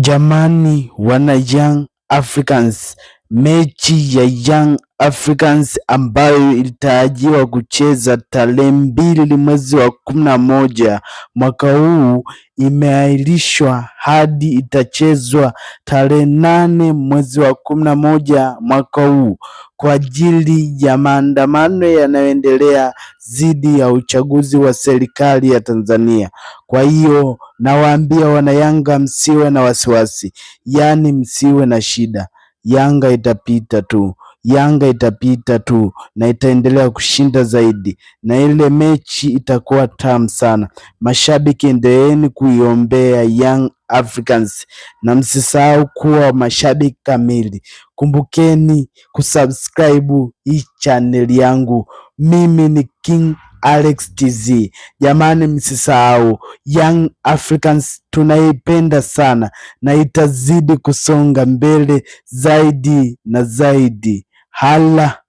Jamani wana Young Africans, mechi ya Young Africans ambayo ilitarajiwa kucheza tarehe 2 mwezi wa 11 mwaka huu imeahirishwa hadi itachezwa tarehe 8 mwezi wa 11 mwaka huu kwa ajili ya maandamano yanayoendelea dhidi ya uchaguzi wa serikali ya Tanzania. Kwa hiyo nawaambia wanayanga, msiwe na wasiwasi, yaani msiwe na shida, Yanga itapita tu. Yanga itapita tu na itaendelea kushinda zaidi, na ile mechi itakuwa tamu sana. Mashabiki, endeleeni kuiombea Young Africans na msisahau kuwa mashabiki kamili. Kumbukeni kusubscribe hii channel yangu. Mimi ni King Alex TZ. Jamani, msisahau Young Africans tunaipenda sana na itazidi kusonga mbele zaidi na zaidi. Hala.